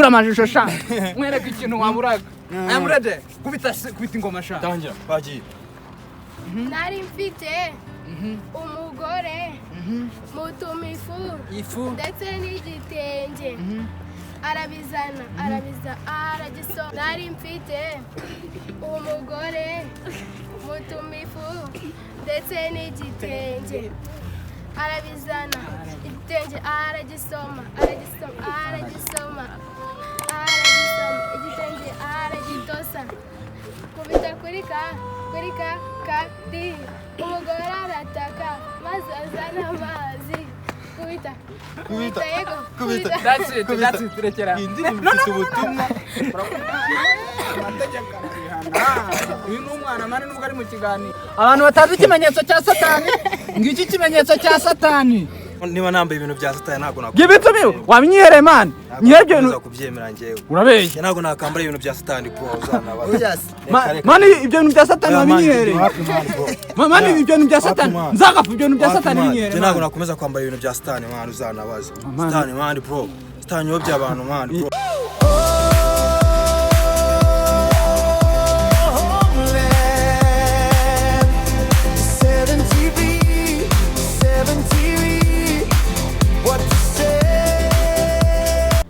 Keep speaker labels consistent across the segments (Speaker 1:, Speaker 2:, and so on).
Speaker 1: Amajisho sha, mwereke ikintu waburaga. I am ready. Kubita kubita ingoma sha.
Speaker 2: Tangira, bagiye.
Speaker 3: Nari mfite umugore, mutuma ifu
Speaker 1: ifu
Speaker 3: ndetse n'igitenge, arabizana, arabiza, aragiso. Nari mfite umugore, mutuma ifu ndetse n'igitenge, arabizana, igitenge aragisoma, aragisoma, aragisoma, aragisoma, igitenge aragitosa, kubita kuri ka kuri ka ka di. Umugore arataka maze azana amazi, kubita, kubita, yego, kubita.
Speaker 1: That's it, that's it, rekera.
Speaker 2: Iyi ndirimbo ifite ubutumwa.
Speaker 1: Amategeko arabihana. Uyu ni umwana man, nubwo ari mu kiganiro. Abantu batazi ikimenyetso cya Satani, ngiki ikimenyetso cya Satani.
Speaker 2: Niba nambaye ibintu bya Satani, ntabwo nakora.
Speaker 1: Give it to me. Wabinyihereye man, nyihere ibyo bintu.
Speaker 2: Kubyemera njyewe.
Speaker 1: Urabeshya.
Speaker 2: Ntabwo nakambara ibintu bya Satani, bro, uzanaba.
Speaker 4: Oya se.
Speaker 1: Man, ibyo bintu bya Satani wabinyihereye. Man, ibyo bintu bya Satani, nzagapfa, ibyo bintu bya Satani binyihereye.
Speaker 2: Ntabwo
Speaker 1: Man.
Speaker 2: nakomeza kwambara ibintu bya Satani, man, uzanabaza.
Speaker 1: Man.
Speaker 2: Satani, man, bro, Satani yobya abantu, man, bro.
Speaker 5: 7 TV, 7 TV, what to say?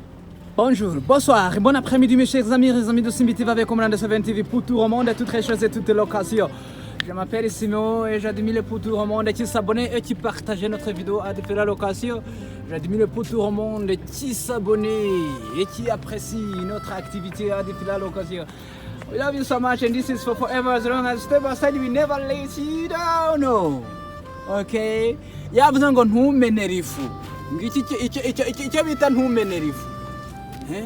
Speaker 1: Bonjour, bonsoir, bon après-midi, mes chers amis, les amis de Simbi TV avec Homeland 7 TV pour tout le monde, toutes les choses et toutes les locations. Je m'appelle Simon et j'admire le pour tout le monde qui s'abonne et qui partage notre vidéo à différentes locations. J'admire le pour tout le monde qui s'abonne et qui apprécie notre activité à différentes locations. We love you so much and this is for forever, as long as step aside we never let you down. No. Okay? Yavuze ngo ntumenere ifu. Ngiki icyo bita ntumenere ifu. Eh?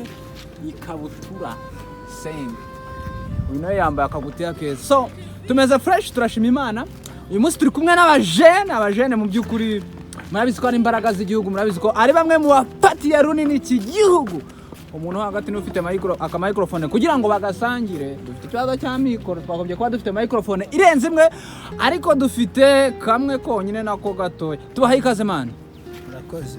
Speaker 1: Ikabutura same. Uyu nawe yambaye akagutiya keza. So tumeze fresh, turashima Imana. Uyu munsi turi kumwe n'abajene. Abajene mu by'ukuri murabizi ko ari imbaraga z'igihugu, murabizi ko ari bamwe mu bafatiye runini iki gihugu. Umuntu wo hagati niwe ufite micro, aka microphone kugira ngo bagasangire. Dufite ikibazo cya mikoro, twagombye kuba dufite microphone irenze imwe, ariko dufite kamwe konyine nako gatoya. Tubahaye ikaze, man.
Speaker 4: Murakoze.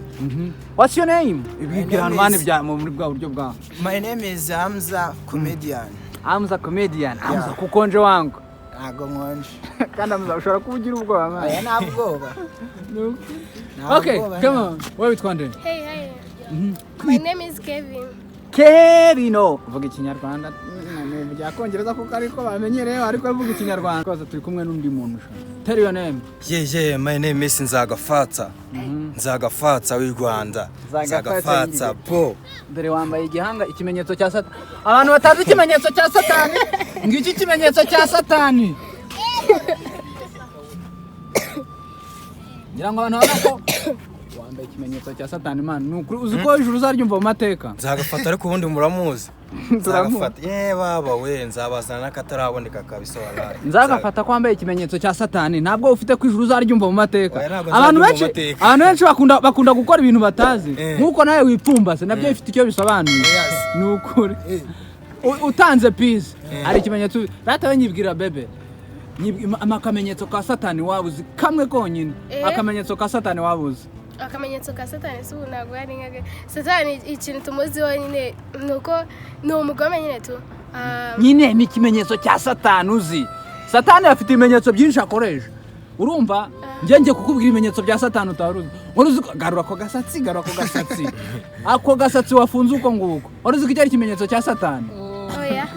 Speaker 1: What's your name? Ibibwira
Speaker 4: Name
Speaker 1: hano man muri bwa buryo bwa
Speaker 4: My name is Hamza Comedian.
Speaker 1: Hamza Comedian. Hamza,
Speaker 4: Yeah.
Speaker 1: kukonje wangu.
Speaker 4: Ntago nkonje.
Speaker 1: Kandi Hamza, ushobora kuba ugira ubwoba, man.
Speaker 4: Aya, nta bwoba. Nta
Speaker 1: Okay,
Speaker 4: bwoba.
Speaker 1: Come on. Wowe witwa nde?
Speaker 3: Hey, hey, my name is Kevin.
Speaker 1: Kevino. Vuga Ikinyarwanda. Mu bya Kongereza kuko ariko bamenyereye, ariko vuga Ikinyarwanda. Koza turi kumwe n'undi muntu sha. Tell your name.
Speaker 2: Yeah, my name is Nzagafatsa. Nzagafatsa w'i Rwanda.
Speaker 1: Nzagafatsa.
Speaker 2: Nzagafatsa, bro.
Speaker 1: Dore wambaye igihanga, ikimenyetso cya Satani. Abantu batazi ikimenyetso cya Satani, ngiki ikimenyetso cya Satani. Ngira ngo abantu babona ko wambaye ikimenyetso cya Satani, man. Ni ukuri, uzi ko ijuru uzaryumva mu mateka.
Speaker 2: Nzagafata, ariko ubundi muramuzi.
Speaker 1: Turamuzi.
Speaker 2: Nzagafata. Ye baba we, nzabazana n'akataraboneka kabisa, wallahi.
Speaker 1: Nzagafata ko wambaye ikimenyetso cya Satani, ntabwo ufite ko ijuru uzaryumva mu mateka.
Speaker 2: Oya, ntabwo
Speaker 1: Abantu
Speaker 2: nzaryumva mu
Speaker 1: benshi,
Speaker 2: mateka.
Speaker 1: abantu benshi bakunda gukora ibintu batazi. Nk'uko nawe wipfumbase, nabyo bifite icyo bisobanuye. Ni ukuri. Utanze peace, hari ikimenyetso rata we nyibwira bebe. Akamenyetso ka Satani waba uzi kamwe konyine?
Speaker 3: Eh.
Speaker 1: Akamenyetso ka Satani waba uzi?
Speaker 3: Akamenyetso ka Satani si ubu, ntabwo ari nka Satani. Ikintu tumuziho nyine ni uko ni umugome nyine tu. Ah,
Speaker 1: Nyine ni ikimenyetso cya Satani uzi. Satani afite ibimenyetso byinshi akoresha, urumva? Njye kukubwira ibimenyetso bya Satani utari uzi. Wari uzi garura ako gasatsi, garura ako gasatsi, ako gasatsi wafunze uko nguko. Wari uzi ko icyo ari ikimenyetso cya Satani?
Speaker 3: Oya.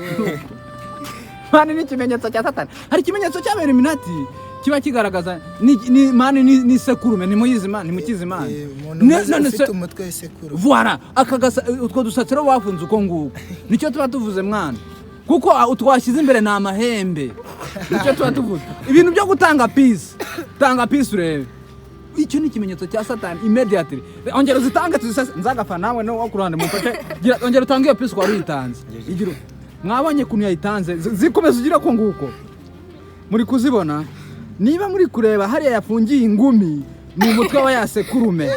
Speaker 1: Man, ni ikimenyetso cya Satani. Hari ikimenyetso cy'abera iminati kiba kigaragaza ni man, ni sekurume. Ntimuyizi, man? Ntimukizi, man?
Speaker 4: Umuntu umaze ufite umutwe w'isekuru.
Speaker 1: Voilà, aka gasa utwo dusatsi rero wafunze uko nguko, nicyo tuba tuvuze, mwana, kuko utwo washyize imbere ni amahembe. Nicyo tuba tuvuze. Ibintu byo gutanga peace, tanga peace urebe, icyo ni ikimenyetso cya Satani immediately. Ongera uzitange tuzisase. Nzagapfa nawe no wo ku ruhande mumfashe. Ongera utange iyo peace wari uyitanze. Igira mwabonye ukuntu yayitanze, zikomeza ugira ko nguko muri kuzibona. Niba muri kureba hariya yafungiye ingumi, ni umutwe wa ya sekurume,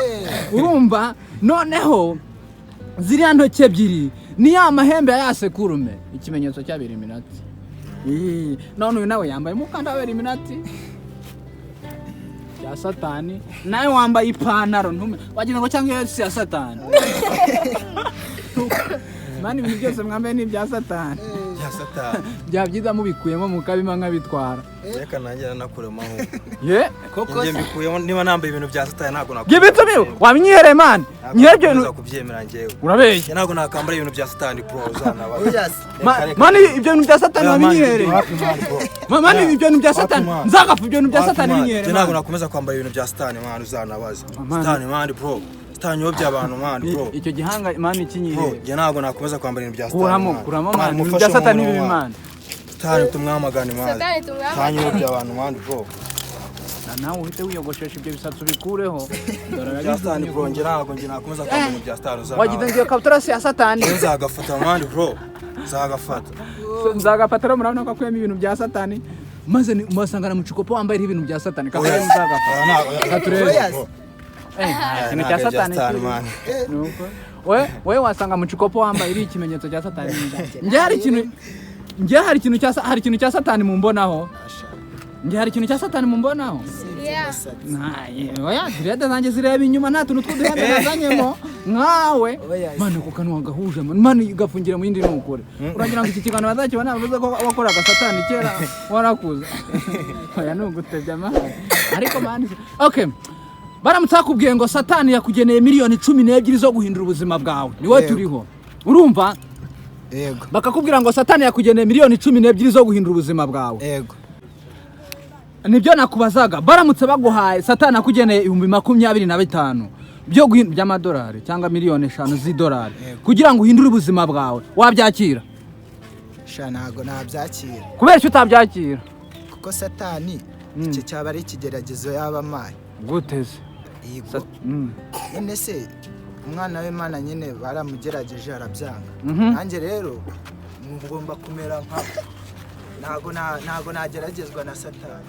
Speaker 1: urumva? Noneho ziriya ntoki ebyiri ni ya mahembe ya ya sekurume, ikimenyetso cy'abiri iminati. Ii, none uyu nawe yambaye umukanda w'abiri iminati ya Satani. Nawe wambaye ipantaro ntume wagira ngo cyangwa iyo si ya Satani. Man, ibintu byose mwambaye ni ibya Satani.
Speaker 2: Bya Satani.
Speaker 1: Byaba byiza mubikuyemo mukabima nkabitwara.
Speaker 2: Reka nanjye nakuremo ahubwo.
Speaker 1: Ye.
Speaker 4: Koko
Speaker 2: Njye
Speaker 4: se
Speaker 2: mbikuyemo, niba nambaye ibintu bya Satani ntabwo
Speaker 1: Give it to me. Wabinyihereye, man. Nyihere ibyo bintu.
Speaker 2: Kubyemera njyewe.
Speaker 1: Urabeshya.
Speaker 2: Njye ntabwo nakambara ibintu bya Satani, bro, uzanaba.
Speaker 4: Oya se.
Speaker 1: Man, ibyo bintu bya Satani wabinyihereye. Man, ibyo bintu bya Satani. Nzagapfa, ibyo bintu bya Satani binyihereye.
Speaker 2: Njye ntabwo nakomeza kwambara ibintu bya Satani, man, uzanabaza.
Speaker 1: Man.
Speaker 2: Satani, man, bro. Satani yobya abantu, man, bro.
Speaker 1: Icyo gihanga, man,
Speaker 2: Bro,
Speaker 1: ikinyihereye.
Speaker 2: njye ntabwo nakomeza kwambara ibintu bya Satani.
Speaker 1: Kuramo,
Speaker 2: Man.
Speaker 1: kuramo, man. Ibintu
Speaker 2: Mufashe
Speaker 1: bya Satani
Speaker 2: umuntu,
Speaker 1: bibi,
Speaker 2: man.
Speaker 1: man.
Speaker 2: Satani tumwamagane, man.
Speaker 3: Satani tumwamagane.
Speaker 2: Satani yobya abantu, man, bro.
Speaker 1: Nawe uhite wiyogoshesha ibyo bisatsi ubikureho.
Speaker 2: Bya Satani, bro, njye ntabwo njye nakomeza kwambara ibintu bya Satani, uzanabaza.
Speaker 1: Wagize ngo iyo kabutura si iya Satani?
Speaker 2: Njye nzagafata, man, bro. Nzagafata.
Speaker 1: Nzagafata rero, murabona ko akuyemo ibintu bya Satani, maze musanga na mucikopo wambaye ibintu bya Satani kakaba nzagafata. Katurebe.
Speaker 4: Oya se.
Speaker 1: Eh, nta kintu cya Satani
Speaker 2: Satani,
Speaker 1: kiri.
Speaker 2: man.
Speaker 1: Nuko we wasanga mucikopo wambaye iri ikimenyetso cya Satani. Njye hari ikintu cya Satani mumbonaho? Njye hari ikintu cya Satani mumbonaho?
Speaker 3: Yeah.
Speaker 1: Naye, oya, dread zanjye zireba inyuma, nta tuntu tw'uduhembe nazanyemo nkawe.
Speaker 4: Oya.
Speaker 1: Man, ako kanwa gahuje, man, gafungira mu yindi nukure. Uragira ngo iki kiganiro bazakibona bavuze ko wakoraga Satani kera warakuze? Oya, ni ugutebya, man. Ariko man, okay. Baramutse bakubwiye ngo Satani yakugeneye miliyoni 12 zo guhindura ubuzima bwawe, ni wowe
Speaker 4: Yego.
Speaker 1: turiho, urumva?
Speaker 4: Yego.
Speaker 1: Bakakubwira ngo Satani yakugeneye miliyoni 12 zo guhindura ubuzima bwawe.
Speaker 4: Yego.
Speaker 1: Nibyo nakubazaga. Baramutse baguhaye, Satani akugeneye 25,000 byo by'amadolari cyangwa miliyoni 5 z'idolari kugira ngo uhindure ubuzima bwawe, wabyakira?
Speaker 4: Sha, ntago nabyakira.
Speaker 1: Kubera icyo utabyakira?
Speaker 4: Kuko Satani icyo cyaba ari ikigeragezo yaba amaye.
Speaker 1: Guteze?
Speaker 4: Yego. None se umwana w'Imana nyine baramugerageje arabyanga? Nanjye rero ngomba kumera nka ntago nageragezwa na Satani.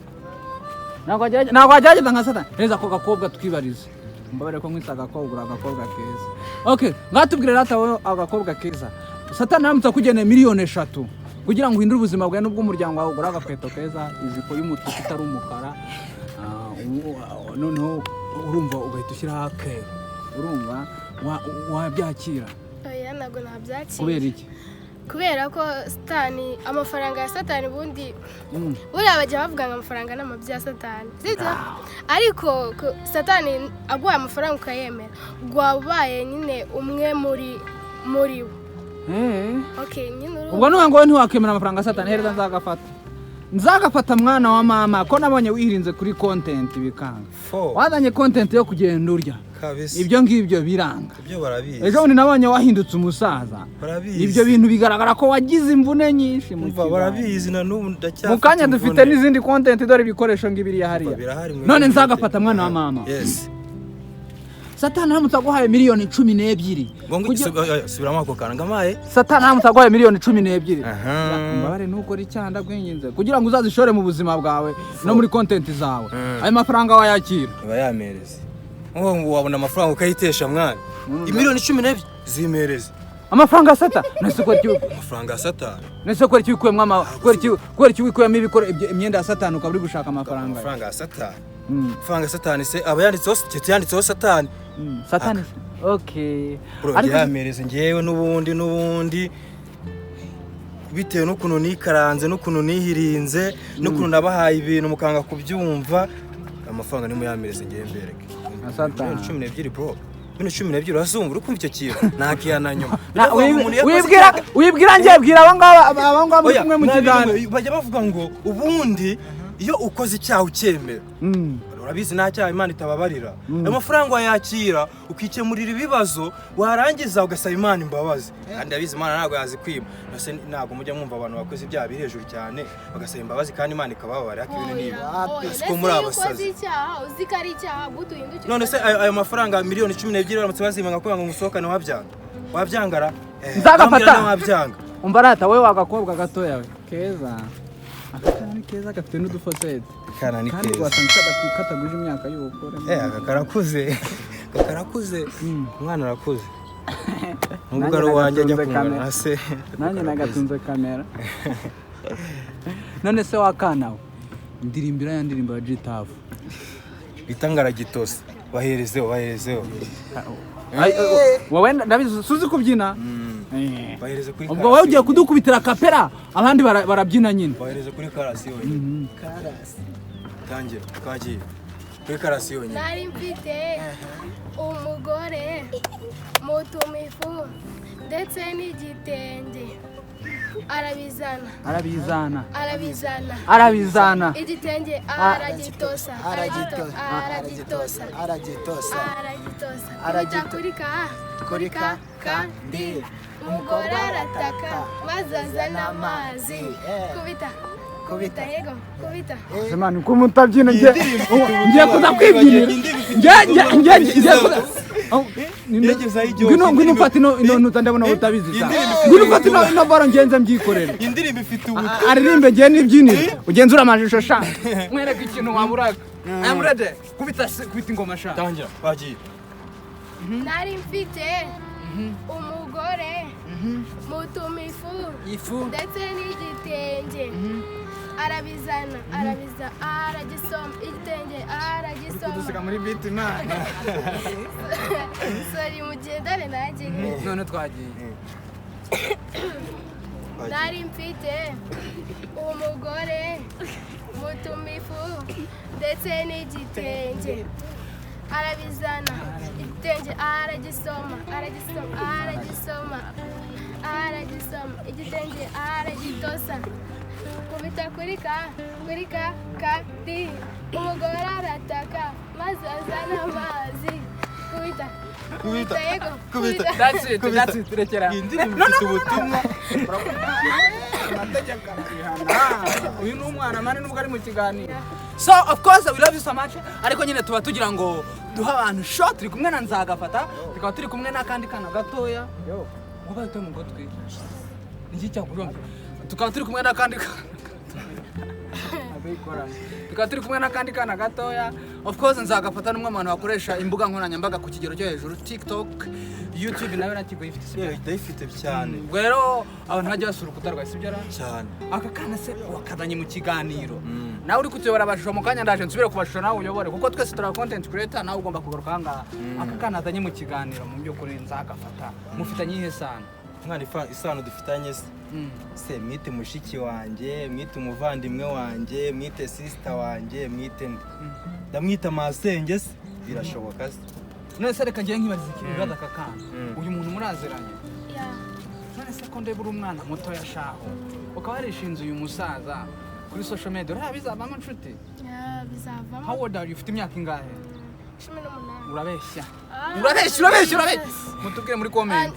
Speaker 1: Ntabwo wagerageza nka Satani neza. Ako gakobwa twibarize, mbabare ko nkwise agakobwa, uri agakobwa keza. Okay, ngatubwire rata wowe agakobwa keza, Satani aramutse akugeneye miliyoni 3 kugira ngo uhindure ubuzima bwawe n'ubw'umuryango wawe, ugure agakweto keza, ijipo y'umutuku itari umukara, noneho urumva ugahita ushyiraho akero, urumva wabyakira?
Speaker 3: Oya, ntabwo nabyakira.
Speaker 1: Kubera iki?
Speaker 3: Kubera ko Satani, amafaranga ya Satani ubundi, buriya bajya bavuga ngo amafaranga ni amabyi ya Satani, sibyo? Ariko Satani aguhaye amafaranga ukayemera, waba ubaye nyine umwe muri bo. Okay, nyine urumva.
Speaker 1: Ubwo nuba ngo ntiwakemera amafaranga ya Satani. Hereza nzagafata, nzagafata, mwana wa mama, ko nabonye wihirinze kuri content bikanga.
Speaker 2: Fo.
Speaker 1: Wazanye content yo kugenda urya.
Speaker 2: Kabisa.
Speaker 1: Ibyo ngibyo biranga.
Speaker 2: Ibyo barabizi.
Speaker 1: Ejo bundi nabonye wahindutse umusaza.
Speaker 2: Barabizi.
Speaker 1: Ibyo bintu bigaragara ko wagize imvune nyinshi mu
Speaker 2: Umva,
Speaker 1: kiganiro.
Speaker 2: barabizi, na n'ubu ndacyafite
Speaker 1: Mu kanya dufite
Speaker 2: imvune.
Speaker 1: n'izindi content, dore ibikoresho ngibiriya hariya.
Speaker 2: Umva, birahari mwe.
Speaker 1: None nzagafata, mwana wa mama.
Speaker 2: Yes.
Speaker 1: Satani aramutse aguhaye miliyoni 12
Speaker 2: Ngo subiramo ako kantu ngamaye.
Speaker 1: Satani aramutse aguhaye miliyoni 12,
Speaker 2: Aha.
Speaker 1: mbabare ntukore icyaha, ndakwinginze, kugira ngo uzazishore mu buzima bwawe no muri content zawe, ayo mafaranga wayakira?
Speaker 2: Iba yamereze. Ngo ngo wabona amafaranga ukayitesha, mwana. Imiliyoni 12 zimereze.
Speaker 1: Amafaranga ya Satani? Nese kubera iki?
Speaker 2: Amafaranga ya Satani.
Speaker 1: Nese kubera iki wikuyemo ama kubera iki wikuyemo imyenda ya Satani ukaba uri gushaka amafaranga ye?
Speaker 2: Amafaranga ya Satani. Amafaranga ya Satani se aba yanditseho, keretse yanditseho Satani.
Speaker 1: Satani se, okay.
Speaker 2: Bro,
Speaker 1: Ariko
Speaker 2: yamereze njyewe n'ubundi bitewe n'ukuntu nikaranze n'ukuntu nihirinze n'ukuntu nabahaye ibintu mukanga kubyumva, amafaranga nimuyamereze ngewe mbereke.
Speaker 1: Satani.
Speaker 2: Miliyoni 12, bro, miliyoni 12, urazumva? Uri kumva icyo kintu nakihana nyuma?
Speaker 1: Na-
Speaker 2: Biravuga ngo umuntu yakoze
Speaker 1: wibwira
Speaker 2: icyaha-
Speaker 1: wibwira njye, bwira abo ngabo muri
Speaker 2: Oya,
Speaker 1: kumwe mu
Speaker 2: nta
Speaker 1: kiganiro.
Speaker 2: bintu, bajya bavuga ngo ubundi iyo ukoze icyaha ukemera, urabizi nta cyaha Imana itababarira, ayo mafaranga wayakira ukikemurira ibibazo, warangiza ugasaba Imana imbabazi, kandi ndabizi Imana ntabwo yazikwima. Nase ntabwo mujya mwumva abantu bakoze ibyaha biri hejuru cyane bagasaba imbabazi kandi Imana ikabababarira? Ariko ibintu ni ibi.
Speaker 3: Oya,
Speaker 2: Siko muri
Speaker 3: ese iyo ukoze
Speaker 2: abasazi.
Speaker 3: icyaha uzi ko ari icyaha, gute uhindukira?
Speaker 2: None se ayo mafaranga miliyoni 12 baramutse bazimanga kugira ngo ngusohokane, wabyanga? Wabyangara?
Speaker 1: Nzagafata.
Speaker 2: Bambwira nawe wabyanga.
Speaker 1: Umva rata wowe wagakobwa gatoya we keza, aka kana ni keza, gafite n'udufosete.
Speaker 2: Kana ni
Speaker 1: Kandi
Speaker 2: keza.
Speaker 1: wasanga kataguje imyaka y'ubukure.
Speaker 2: Eh, aka karakuze. Aka karakuze. Umwana arakuze. Nubwo
Speaker 1: Nanjye
Speaker 2: ari uwanjye ajya
Speaker 1: nagatunze
Speaker 2: kungana
Speaker 1: kamera.
Speaker 2: na se.
Speaker 1: Nanjye nagatunze kamera. None se wakana we, ndirimbira ya ndirimbo ya G-Taff.
Speaker 2: Bita ngaragitose. Baherezeho, baherezeho.
Speaker 1: Wowe ndabizi suzi kubyina.
Speaker 2: Bahereze kuri
Speaker 1: Ubwo
Speaker 2: chorus
Speaker 1: wowe ugiye
Speaker 2: yonyine.
Speaker 1: kudukubitira acapella, abandi barabyina nyine.
Speaker 2: Bahereze kuri chorus yonyine.
Speaker 4: Chorus.
Speaker 2: Tangira, twagiye kuri chorus yonyine.
Speaker 3: Nari mfite umugore, mutumifu ndetse n'igitenge, arabizana.
Speaker 1: Arabizana.
Speaker 3: Arabizana.
Speaker 1: Arabizana.
Speaker 3: Igitenge aragitosa.
Speaker 4: Aragitosa.
Speaker 3: Aragitosa.
Speaker 4: Aragitosa.
Speaker 3: Aragitosa.
Speaker 4: Aragito-
Speaker 3: Kubita kuri ka
Speaker 4: Kuri ka
Speaker 3: ka ndi umugore arataka maze azana amazi. Kubita, kubita, yego, kubita.
Speaker 1: Mani, ko mutabyina, ngiye ngiye kuza kwibyinira. Ngiye kuza.
Speaker 2: Yegezaho iryoshye.
Speaker 1: Ngwino ufate ino ntuza, ndabona utabizi sa. Ngwino ufate ino baro, ngenze mbyikorere.
Speaker 2: Iyi ndirimbo ifite ubutumwa.
Speaker 1: Aririmbe, ngiye nibyinire, ugenzura amashusho sha, mwereke ikintu waburaga. I'm ready. Kubita kubita ingoma sha.
Speaker 2: Tangira, twagiye.
Speaker 3: Nari mfite umugore, mutumifu
Speaker 1: ifu
Speaker 3: ndetse n'igitenge, arabizana, arabiza, aragisoma, igitenge aragisoma.
Speaker 1: Kudusiga muri beat, imana.
Speaker 3: Sorry, mugendane nanjye.
Speaker 1: None twagiye.
Speaker 3: Nari mfite umugore, mutumifu ndetse n'igitenge, arabizana, igitenge aragisoma, aragisoma, aragisoma, aragisoma, igitenge aragitosa. Kubita kuri ka ka di umugore arataka maze azana amazi. Kubita, kubita, yego,
Speaker 2: Kubita.
Speaker 3: kubita.
Speaker 1: That's it, that's it, rekera.
Speaker 2: Iyi ndirimbo ifite ubutumwa.
Speaker 1: Amategeko arabihana. Uyu ni umwana, man, nubwo ari mu kiganiro. So of course we love you so much, ariko nyine tuba tugira ngo duhe abantu show. Turi kumwe na Nzagafata, tukaba turi kumwe n'akandi kana gatoya ngo bahite mu gutwi. Niki cyakujombye? Tukaba turi kumwe n'akandi kana, tukaba turi kumwe n'akandi kana gatoya. Of course Nzagafata n'umwe mu bantu bakoresha imbuga nkoranyambaga ku kigero cyo hejuru, TikTok, YouTube, nawe nakigo ifite, sibyo?
Speaker 2: Yewe, ndayifite cyane.
Speaker 1: Ubwo rero abantu bajya basura urukuta rwawe, sibyo ra?
Speaker 2: Cyane.
Speaker 1: Aka kana se wakazanye mu kiganiro, nawe uri kutuyobora amashusho. Mu kanya ndaje nsubire ku mashusho, nawe uyobore, kuko twese turi content creator, nawe ugomba kugaruka ahangaha. Aka kana azanye mu kiganiro, mu by'ukuri Nzagafata mufitanye iyihe sano?
Speaker 2: Mwana, isano dufitanye se, se mwite mushiki wanjye, mwite umuvandimwe wanjye, mwite sister wanjye, mwite nde, ndamwita masenge se, birashoboka se?
Speaker 1: None se reka ngiye nkibariza iki bibazo aka kana. Uyu muntu muraziranye?
Speaker 3: Yeah.
Speaker 1: None se ko ndeba uri umwana mutoya shaho, ukaba warishinze uyu musaza kuri social media, uriya bizavamo inshuti?
Speaker 3: Yeah, bizavamo.
Speaker 1: How old are you? Ufite imyaka ingahe?
Speaker 3: 18.
Speaker 1: Urabeshya.
Speaker 3: Ah,
Speaker 1: Urabeshya, urabeshya, urabeshya.
Speaker 3: yes.
Speaker 1: Mutubwire muri comment,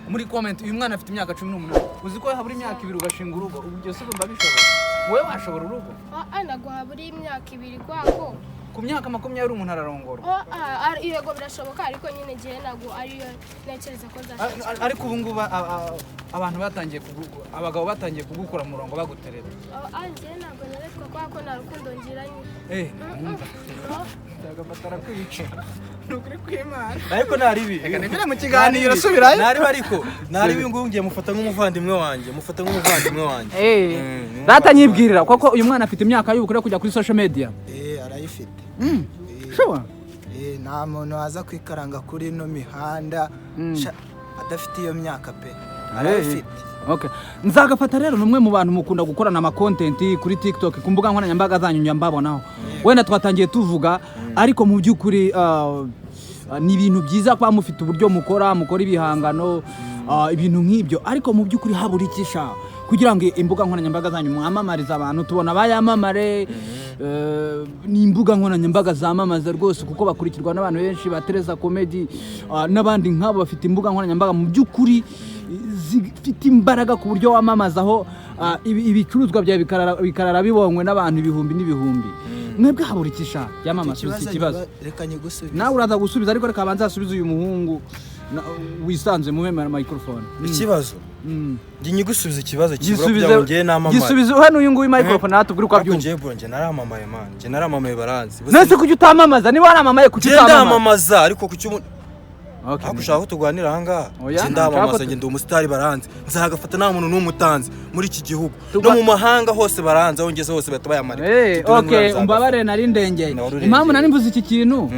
Speaker 1: muri comment, uyu mwana afite imyaka 18. Uzi ko habura imyaka 2 ugashinga urugo? Ubu byose urumva bishoboka? Wowe washobora urugo?
Speaker 3: Ah, ntabwo habura imyaka 2 kwako.
Speaker 1: Ku myaka 20 umuntu ararongorwa.
Speaker 3: Oh, yego, birashoboka, ariko nyine igihe ntabwo ariyo ntekereza ko nzashaka.
Speaker 1: Ariko ubu ngubu abantu batangiye abagabo batangiye kugukura mu murongo bagutereta.
Speaker 3: Ah, njyewe ntabwo neretwa kubera ko nta rukundo ngiranye.
Speaker 1: Numva
Speaker 3: No.
Speaker 1: Nzagafata arakwica, ni ukuri kw'Imana.
Speaker 2: Ariko ntaribi.
Speaker 1: Reka nivire mu kiganiro, subirayo.
Speaker 2: Ntaribi, ariko ntaribi, ngubu ngiye mufata nk'umuvandimwe wanjye, mufata nk'umuvandimwe wanjye.
Speaker 1: Data, nyibwirira koko, uyu mwana afite imyaka y'ubukure yo kujya kuri social media?
Speaker 4: Arayifite.
Speaker 1: Sure?
Speaker 4: Nta muntu waza kwikaranga kuri ino mihanda adafite iyo myaka pe, arayifite.
Speaker 1: Okay. Nzagafata rero ni umwe mu bantu mukunda gukorana ama content kuri TikTok, ku mbuga nkoranyambaga zanyu njya mbabonaho. Wenda twatangiye tuvuga, ariko mu by'ukuri ni ibintu byiza kuba mufite uburyo mukora ibihangano, ibintu nk'ibyo, ariko mu by'ukuri habura iki sha kugira ngo imbuga nkoranyambaga zanyu mwamamarize abantu, tubona bayamamare? Ni imbuga nkoranyambaga zamamaza rwose, kuko bakurikirwa n'abantu benshi ba Teresa Comedy, n'abandi nk'abo bafite imbuga nkoranyambaga mu by'ukuri zifite imbaraga, ku buryo wamamazaho ibicuruzwa byawe bikarara bibonywe n'abantu ibihumbi n'ibihumbi. Mwebwe habura iki sha byamamaza iki kibazo?
Speaker 4: Reka nyigusubize.
Speaker 1: Nawe uraza gusubiza, ariko reka abanze asubize uyu muhungu wisanze, muhe microphone.
Speaker 2: Ikibazo, njye nyigusubiza ikibazo kibura
Speaker 1: Gisubize.
Speaker 2: kugira ngo njye namamare.
Speaker 1: Gisubize hano uyu nguyu microphone, natubwire uko
Speaker 2: Ariko
Speaker 1: abyumva.
Speaker 2: njye bro, njye naramamaye man, njye naramamaye, baranzi.
Speaker 1: None kuki utamamaza? Niba waramamaye, kuki
Speaker 2: Njye
Speaker 1: utamamaza?
Speaker 2: ndamamaza, ariko kuki umu
Speaker 1: Okay.
Speaker 2: Ariko ushaka ko tuganira ahangaha?
Speaker 1: Oya,
Speaker 2: Njye
Speaker 1: nshaka ko
Speaker 2: ndamamaza. Njye ndi umusitari, baranzi. Nzagafata, nta muntu n'umwe utanzi muri iki gihugu, no mu mahanga hose baranzi, aho ngeze hose bahita bayamarika.
Speaker 1: Okay, umbabare, nari ndengeye.
Speaker 2: Nawe urengeye.
Speaker 1: Impamvu nari mvuze iki kintu,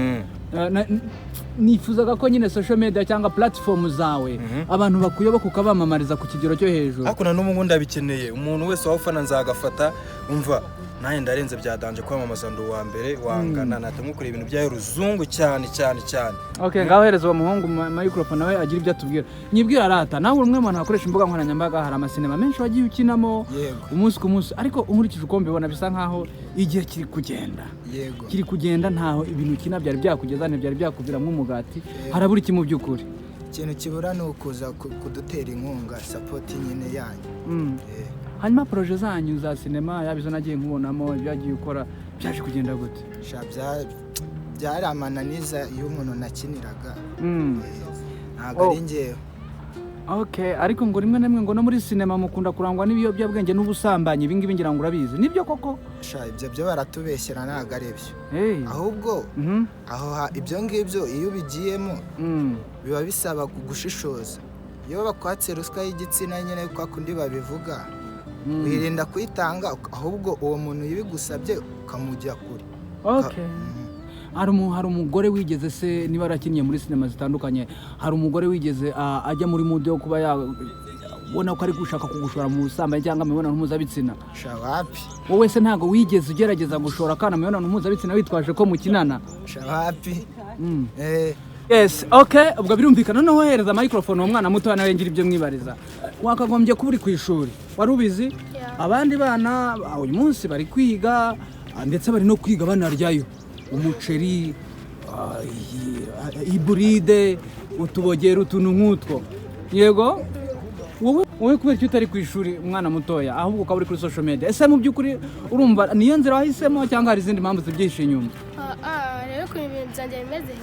Speaker 1: Nifuzaga ko nyine social media cyangwa platform zawe abantu bakuyoboka, ukabamamariza ku kigero cyo hejuru.
Speaker 2: Ariko na n'ubu ngubu ndabikeneye. Umuntu wese waba ufana nzagafata. Umva, nanjye ndarenze bya danger kwamamaza, ndi uwa mbere wangana nahita mukorera ibintu byayo ruzungu cyane cyane cyane.
Speaker 1: Okay, ngaho hereza uwo muhungu microphone nawe agira ibyo atubwira. Nyibwira rata, nawe uri umwe mu bantu bakoresha imbuga nkoranyambaga, hari amasinema menshi wagiye ukinamo
Speaker 4: Yego.
Speaker 1: umunsi ku munsi, ariko nkurikije uko mbibona bisa nkaho igihe kiri kugenda kiri kugenda, ntaho ibintu ukina byari byakugeza, ntibyari byakuviramo umugati. Harabura iki mu by'ukuri?
Speaker 4: Ikintu kibura ni ukuza kudutera inkunga, support nyine yanyu.
Speaker 1: Hanyuma projet zanyu za sinema, yaba izo nagiye nkubonamo, ibyo wagiye ukora, byaje kugenda gute?
Speaker 4: Sha, byari amananiza iyo umuntu nakiniraga. Ntabwo
Speaker 1: Oh.
Speaker 4: ari njyewe.
Speaker 1: Okay, ariko ngo rimwe na rimwe ngo no muri sinema mukunda kurangwa n'ibiyobyabwenge n'ubusambanyi, ibi ngibi ngira ngo urabizi, nibyo koko?
Speaker 4: Sha, ibyo byo baratubeshyera, ntabwo ari byo.
Speaker 1: Hey.
Speaker 4: Ahubwo aho ibyo ngibyo iyo ubigiyemo biba bisaba gushishoza. Iyo bakwatse ruswa y'igitsina nyine, kwa kundi babivuga, wirinda kuyitanga, ahubwo uwo muntu yibigusabye ukamujya kure.
Speaker 1: Okay. Hari umugore wigeze se, niba yarakinnye muri sinema zitandukanye, hari umugore wigeze ajya muri mood yo kuba yabona ko ari gushaka kugushora mu busambanyi cyangwa mu mibonano mpuzabitsina?
Speaker 4: Sha, wapi.
Speaker 1: Wowe se ntabwo wigeze ugerageza gushora akana mu mibonano mpuzabitsina witwaje ko mukinana?
Speaker 4: Sha, wapi.
Speaker 1: Yes, okay, ubwo birumvikana. Noneho hereza microphone uwo mwana muto nawe ngira ibyo mwibariza. Wakagombye kuba uri ku ishuri, wari ubizi?
Speaker 3: Yeah.
Speaker 1: Abandi bana uyu munsi bari kwiga, ndetse bari no kwiga banaryayo umuceri, iburide, utubogera, utuntu nk'utwo. Yego, wowe kubera icyo utari ku ishuri, umwana mutoya, ahubwo ukaba uri kuri social media? Ese mu by'ukuri urumva niyo nzira wahisemo cyangwa hari izindi mpamvu zibyihishe inyuma?
Speaker 3: Rero ukuntu ibintu byanjye bimeze,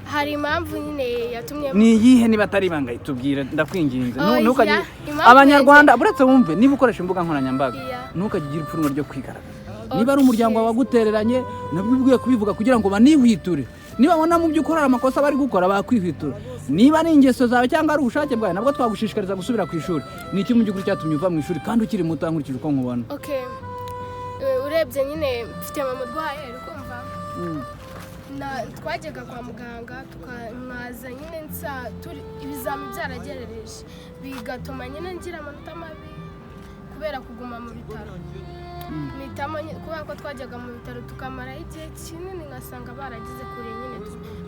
Speaker 3: hari impamvu nyine yatumye.
Speaker 1: Ni iyihe niba atari ibanga? Itubwire, ndakwinginze.
Speaker 3: Oh,
Speaker 1: Ntukagire
Speaker 3: yeah. Impamvu
Speaker 1: Abanyarwanda, uretse wumve, niba ukoresha imbuga nkoranyambaga, ntukajye ugira ipfunwe ryo kwigaragaza. Niba ari umuryango wawe wagutereranye, nabwo ubwiye kubivuga kugira ngo banihwiture. Niba babona mu by'ukuri hari amakosa bari gukora, bakwihwitura. Niba ari ingeso zawe cyangwa ari ubushake bwawe, nabwo twagushishikariza gusubira ku ishuri. Ni iki mu by'ukuri cyatumye uva mu ishuri kandi ukiri muto, nkurikije uko nkubona?
Speaker 3: Okay. Urebye nyine mfite mama urwaye, uri kumva? Twajyaga kwa muganga, tukaza nyine nsa turi ibizami byaragerereje, bigatuma nyine ngira amanota mabi kubera kuguma mu bitaro. Mpitamo kubera ko twajyaga mu bitaro tukamarayo igihe kinini, ngasanga baragize kure nyine,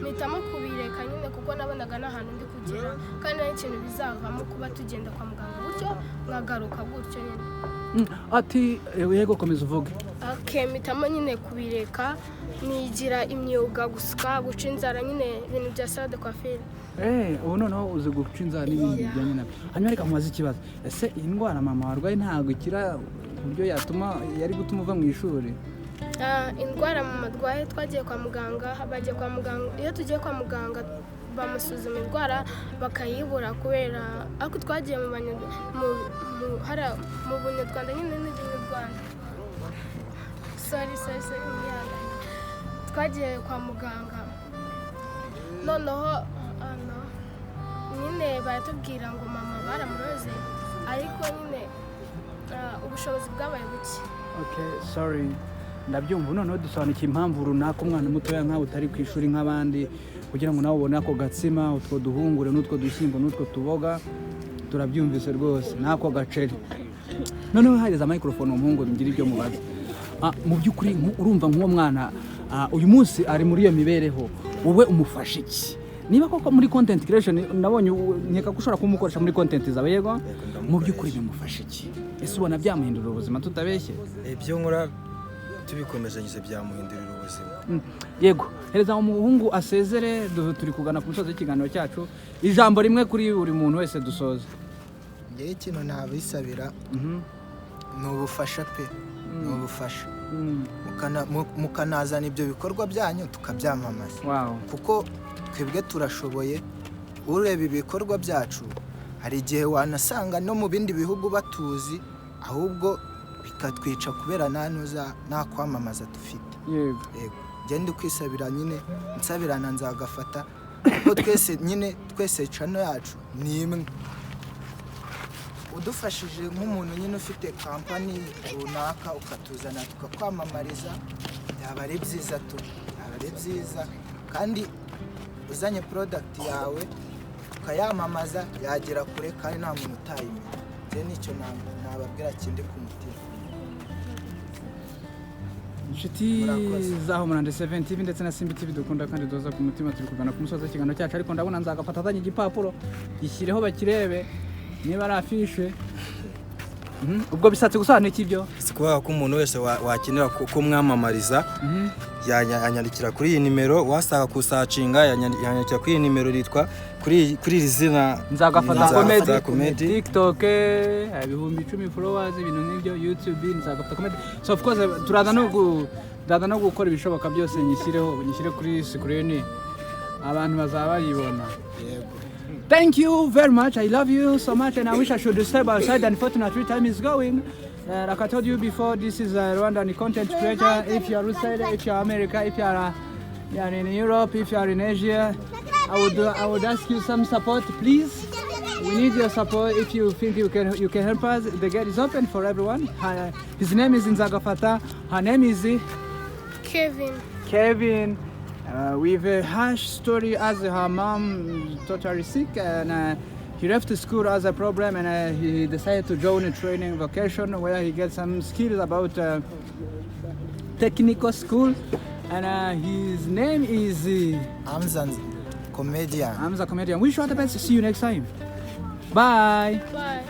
Speaker 3: mpitamo kubireka nyine kuko nabonaga nta hantu ndi kugera kandi nta n'ikintu bizavamo kuba tugenda kwa muganga gutyo nkagaruka gutyo nyine.
Speaker 1: Ati yego, komeza uvuge.
Speaker 3: Okay, mpitamo nyine kubireka, nigira imyuga, gusuka, guca inzara nyine, ibintu bya salon de coiffure.
Speaker 1: Ubu noneho uzi guca inzara n'ibindi bijyanye nabyo. Hanyuma reka nkubaze ikibazo: ese iyi ndwara mama warwaye ntabwo ikira ku buryo yatuma, yari gutuma uva mu ishuri?
Speaker 3: Indwara mama arwaye, twagiye kwa muganga, bagiye kwa muganga, iyo tugiye kwa muganga bamusuzuma indwara bakayibura kubera, ariko twagiye mu hariya mu bunyarwanda nyine n'ibinyarwanda, sorry, sorry, sorry, mwihangane. Twagiye kwa muganga noneho no, nyine baratubwira ngo mama baramuroze, ariko nyine ubushobozi bwabaye buke.
Speaker 1: Okay, sorry, ndabyumva. Noneho dusobanukiye impamvu runaka umwana mutoya nkawe utari ku ishuri nk'abandi, kugira ngo nawe ubone ako gatsima, utwo duhungure n'utwo dushyimbo n'utwo tuboga. Turabyumvise rwose n'ako gaceri. Noneho hereza microphone umuhungu ngira ibyo mubaza. Mu by'ukuri urumva nk'uwo mwana uyu munsi ari muri iyo mibereho, wowe umufasha iki? Niba koko muri content creation nabonye nkeka ko ushobora kumukoresha muri content zawe, yego, mu by'ukuri bimufasha iki? Ese ubona byamuhindurira ubuzima, tutabeshye?
Speaker 2: Ibyo nkora tubikomezanyije byamuhindurira ubuzima.
Speaker 1: Yego, hereza umuhungu asezere. Turi kugana ku musozi w'ikiganiro cyacu. Ijambo rimwe kuri buri muntu wese, dusoze.
Speaker 4: Ngewe ikintu nabisabira ni ubufasha pe, ni ubufasha. Mukanazana ibyo bikorwa byanyu tukabyamamaza, kuko twebwe turashoboye. Ureba ibikorwa byacu, hari igihe wanasanga no mu bindi bihugu batuzi, ahubwo bikatwica kubera nta nuza, nta kwamamaza dufite. Yego, ngende kwisabira nyine, nsabirana nzagafata, kuko twese nyine, twese channel yacu ni imwe. Udufashije nk'umuntu nyine ufite kampani runaka, ukatuzana tukakwamamariza, byaba ari byiza tu, byaba ari byiza kandi. Uzanye product yawe tukayamamaza, yagera kure kandi nta muntu utayimenya. Njye nicyo nababwira kindi ku mutima.
Speaker 1: Inshuti
Speaker 4: Murakoze.
Speaker 1: za Homeland 7 TV ndetse na Simbi TV dukunda kandi duhoza ku mutima, turi kugana ku musozi w'ikiganiro cyacu, ariko ndabona nzagafata azanye igipapuro, gishyireho bakirebe niba ari afishe. Ubwo bishatse gusobanura iki ibyo?
Speaker 2: Si kuvuga ko umuntu wese wakenera ko mwamamariza yanyandikira kuri iyi nimero, wasanga kusacinga yanyandikira kuri iyi nimero yitwa kuri iri zina.
Speaker 1: Nzagafata
Speaker 2: Nzagafata
Speaker 1: Comedy.
Speaker 2: Comedy.
Speaker 1: TikTok 10,000 followers, ibintu nk'ibyo, YouTube Nzagafata Comedy. So of course turaza no gukora ibishoboka byose nyishyireho, nyishyire kuri screen, abantu bazaba bayibona.
Speaker 4: Yego.
Speaker 1: Thank you very much. I love you so much, and I wish I should step outside. Unfortunately, time is going. Like I told you before, this is a Rwandan content creator. If you are outside, if you are America, if you are in Europe, if you are in Asia, I would ask you some support, please. We need your support. If you think you can help us. The gate is open for everyone. His name is Nzagafata. Her name is
Speaker 3: Kevin.
Speaker 1: Kevin, with a harsh story as her mom totally sick and he left the school as a problem and he decided to join a training vocation where he gets some skills about technical school and his name is
Speaker 4: Amza Comedian.
Speaker 1: I'm the comedian. Wish you all the best. See you next time. Bye.
Speaker 3: Bye.